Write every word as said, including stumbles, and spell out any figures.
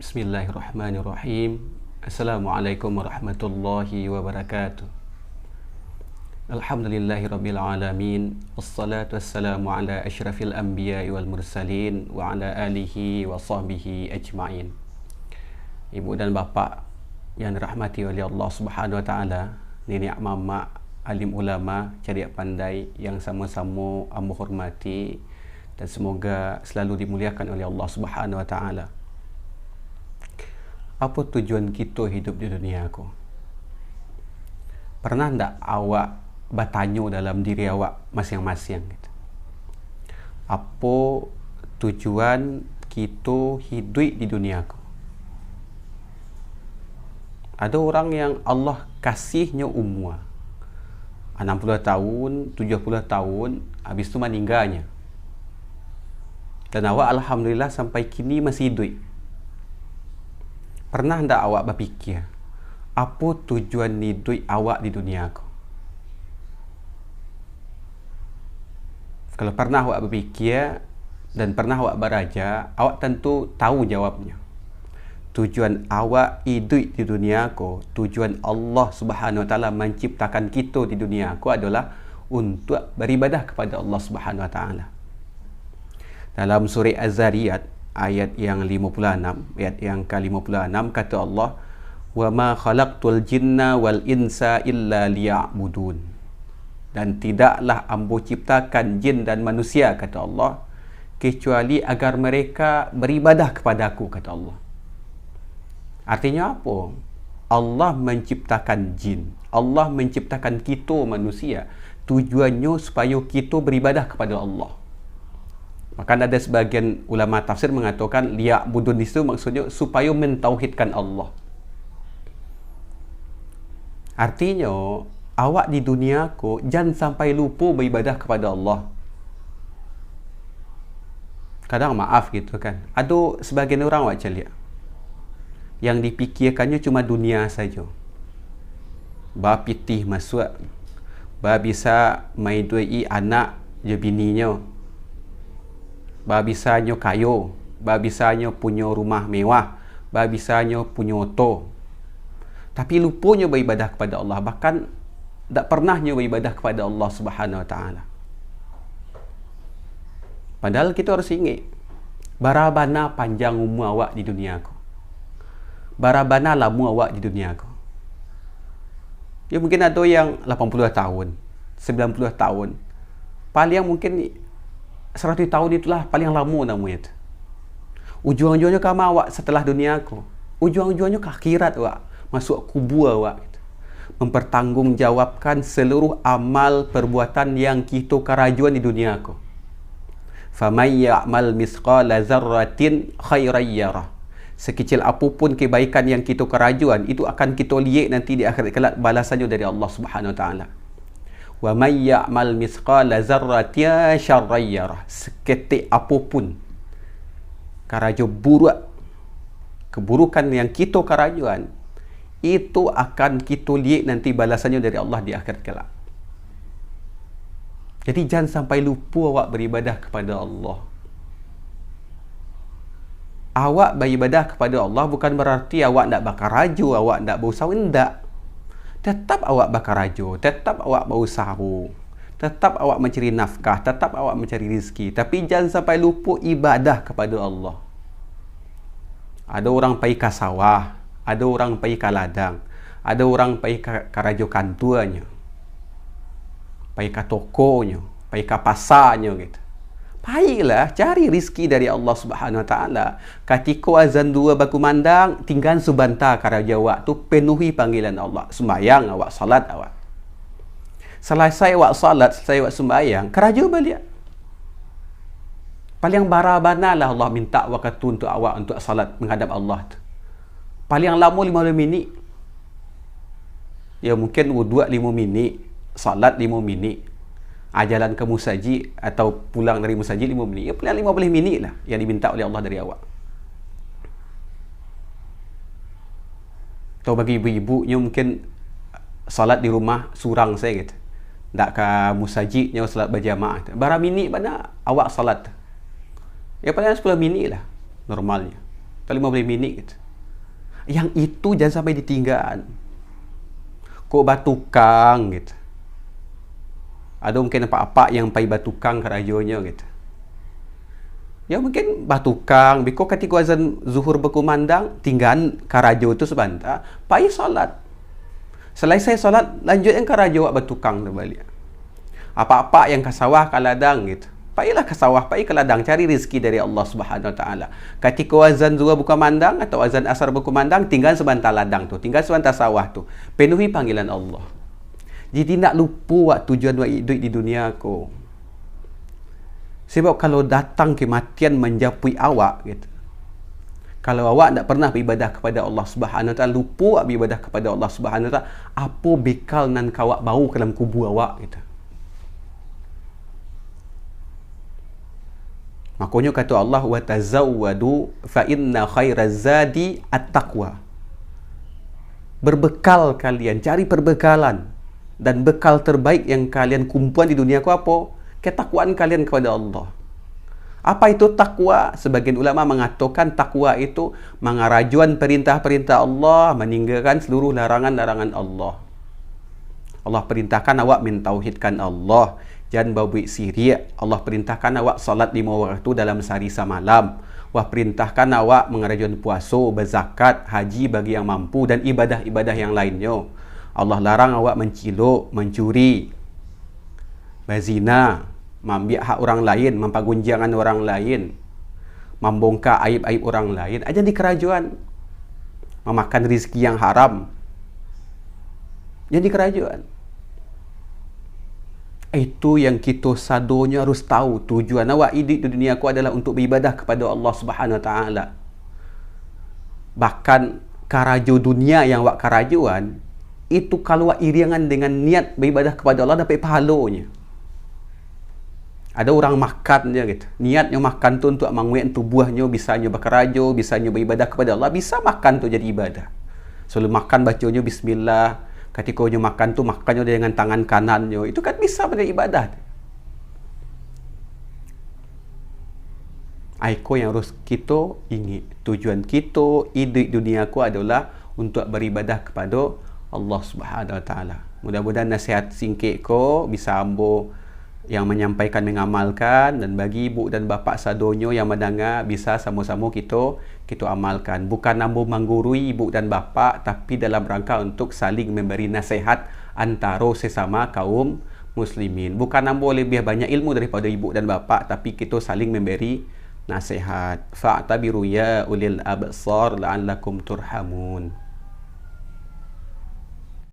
Bismillahirrahmanirrahim. Assalamualaikum warahmatullahi wabarakatuh. Alhamdulillahirabbil alamin. Wassalatu wassalamu ala asyrafil anbiya'i wal mursalin wa ala alihi wa sahbihi ajmain. Ibu dan bapak yang dirahmati oleh Allah Subhanahu wa taala, niniak mamak, alim ulama, cadiak pandai yang samo-samo ambo hormati, dan semoga selalu dimuliakan oleh Allah Subhanahu wa taala. Apo tujuan kito hidup di dunia ko? Pernah ndak awak batanyo dalam diri awak masiang-masiang gitu? Apo tujuan kito hiduik di dunia ko? Ado urang yang Allah kasihnyo umua anam puluah tahun, tujuah puluah tahun, habis tu maningganyo. Dan awak alhamdulillah sampai kini masih hiduik. Pernah ndak awak bapikia, apo tujuan hiduik awak di dunia ko? Kalau pernah awak bapikia dan pernah awak baraja, awak tantu tahu jawabnyo. Tujuan awak iduik di dunia ko, tujuan Allah Subhanahu wa Taala manciptakan kito di dunia ko adolah untuak baribadah kepada Allah Subhanahu wa Taala. Dalam surah Az-Zariyat, ayat yang lima puluh enam, ayat yang ka lima puluh enam, kato Allah, "Wa ma khalaqtul jinna wal insa illa liya'budun." Dan tidaklah Ambo ciptakan jin dan manusia, kato Allah, kecuali agar mereka baribadah kepada Aku, kato Allah. Artinyo apo? Allah manciptakan jin, Allah manciptakan kito manusia, tujuannyo supayo kito baribadah kepada Allah. Bahkan ada sebagian ulama tafsir mangatokan, "Liya'budun" di situ maksudnyo supayo mentauhidkan Allah. Artinyo, awak di dunia ko jan sampai lupo baibadah kepada Allah. Kadang maaf gitu kan, ado sebagian urang awak caliak, yang dipikirkannyo cuma dunia sajo. Bapitih masuak, babisa maiduik-i anak jo bininyo, babisanyo kayo, babisanyo punyo rumah mewah, babisanyo punyo oto. Tapi luponyo baibadah kepada Allah, bahkan dak pernah nyo baibadah kepada Allah Subhanahu wa Taala. Padahal kito harus ingek, bara bana panjang umua awak di dunia ko. Bara bana lamo awak di dunia ko. Ya, mungkin ado yang lapan puluah tahun, sembilan puluah tahun. Paling mungkin saratuih tahun itulah paling lamo namonyo tu. Ujuang-ujuangnyo ka ma awak setelah dunia ko? Ujuang-ujuangnyo ka akhirat awak, masuak kubua awak gitu. Mempertanggungjawabkan seluruh amal perbuatan yang kito karajoan di dunia ko. "Faman ya'mal misqala zarratin khairan yarah." Sekecil apo pun kebaikan yang kito karajoan, itu akan kito liek nanti di akhirat kelak balasannyo dari Allah Subhanahu wa Taala. "Wa man ya'mal misqala zarratin syarran yarah." Seketek apo pun karajo buruak, keburukan yang kito karajoan, itu akan kito liek nanti balasannyo dari Allah di akhirat kelak. Jadi, jan sampai lupo awak beribadah kepada Allah. Awak baibadah kepada Allah bukan berarti awak ndak bakarajo, awak ndak bausaho, indak. Tetap awak bakarajo, tetap awak bausaho, tetap awak mancari nafkah, tetap awak mancari rizki. Tapi, jan sampai lupo ibadah kepada Allah. Ado urang pai ka sawah, ado urang pai ka ladang, ado urang pai ka karajo kantuanyo, pai ka tokonyo, pai ka pasanyo gitu. Pailah cari rizki dari Allah Subhanahu wa Taala. Katiko azan duo bakumandang, tinggan subanta karajo awak tu, penuhi panggilan Allah. Sumbayang awak, salat awak. Salasai awak salat, salasai awak sumbayang, karajo baliak. Paliang bara bana lah Allah mintak wakatu untuak awak, untuak salat manghadap Allah tu. Paliang lamo limo belas minik. Ya, mungkin wuduak limo minik, salat limo minik. Ah, jalan ka musajik atau pulang dari musajik limo minik. Ya, paliang limo belas minik lah yang dimintak oleh Allah dari awak. Atau bagi ibu-ibu, nyo mungkin salat di rumah surang sajo gitu. Ndak ka musajik, nyo salat bajamaah. Bara minik bana awak salat? Ya, paling sepuluh minik lah normalnyo. Atau lima belas minit gitu. Yang itu jangan sampai ditinggaan. Kok batukang gitu. Ado mungkin apak-apak yang pai batukang karajonyo gitu. Ya mungkin batukang, biko katiko azan zuhur bakumandang, tinggaan karajo tu sabanta, pai salat. Salasai salat, lanjuikan karajo awak batukang tu baliak. Apak-apak yang ka sawah, ka ladang gitu. Pailah ka sawah, pai ka ladang, cari rizki dari Allah Subhanahu Wa Taala. Katiko azan zuhur bakumandang atau azan asar bakumandang, tinggaan sabanta ladang tu, tinggaan sabanta sawah tu. Penuhi panggilan Allah. Jadi, ndak lupo wak tujuan wak iduik di dunia ko. Sebab kalau datang kematian manjapuik awak gitu. Kalau awak ndak pernah beribadah kepada Allah Subhanahu Wa Taala, lupo awak beribadah kepada Allah Subhanahu Wa Taala, apo bekal nan ka awak bawo ka dalam kubua awak gitu. Makonyo kato Allah, "Wa tazawwadu fa inna khairaz zadi at-taqwa." Berbekal kalian, cari perbekalan. Dan bekal terbaik yang kalian kumpuan di dunia ko apo? Ketakwaan kalian kepada Allah. Apa itu takwa? Sebagian ulama mangatokan takwa itu mangarajoan perintah-perintah Allah, maninggakan seluruh larangan-larangan Allah. Allah perintahkan awak mentauhidkan Allah, jan babuik syirik. Allah perintahkan awak salat limo waktu dalam sahari samalam. Allah perintahkan awak mangarajoan puaso, bazakat, haji bagi yang mampu, dan ibadah-ibadah yang lainnyo. Allah larang awak mancilok, mancuri, bazina, maambiak hak urang lain, mampagunjiangan urang lain, mambongka aib-aib urang lain. Jan dikarajoan. Mamakan rizki yang haram. Jan dikarajoan. Itu yang kito sadonyo harus tahu. Tujuan awak iduik di dunia ko adalah untuk beribadah kepada Allah Subhanahu Wa Taala. Bahkan karajo dunia yang awak karajoan, itu kalau awak iringan dengan niat beribadah kepada Allah, dapek pahalonyo. Ada urang makan je gitu. Niatnyo makan tu untuk manguek tubuahnyo, bisanyo bakarajo, bisanyo beribadah kepada Allah, bisa makan tu jadi ibadah. Sebelum makan baconyo bismillah, katikonyo makan tu makannyo dengan tangan kanannyo. Itu kan bisa menjadi ibadah. Aiko yang harus kito ingek. Tujuan kito iduik dunia ko adolah untuak baribadah kapado Allah Subhanahu Wa Taala. Mudah-mudahan nasihat singkek ko bisa ambo yang manyampaikan mangamalkan, dan bagi ibu dan bapak sadonyo yang mandanga, bisa samo-samo kito, kito amalkan. Bukan ambo manggurui ibu dan bapak, tapi dalam rangka untuk saling memberi nasihat antaro sesama kaum muslimin. Bukan ambo lebih banyak ilmu daripado ibu dan bapak, tapi kito saling memberi nasihat. Fa'tabiru ya ulil absar la'allakum turhamun.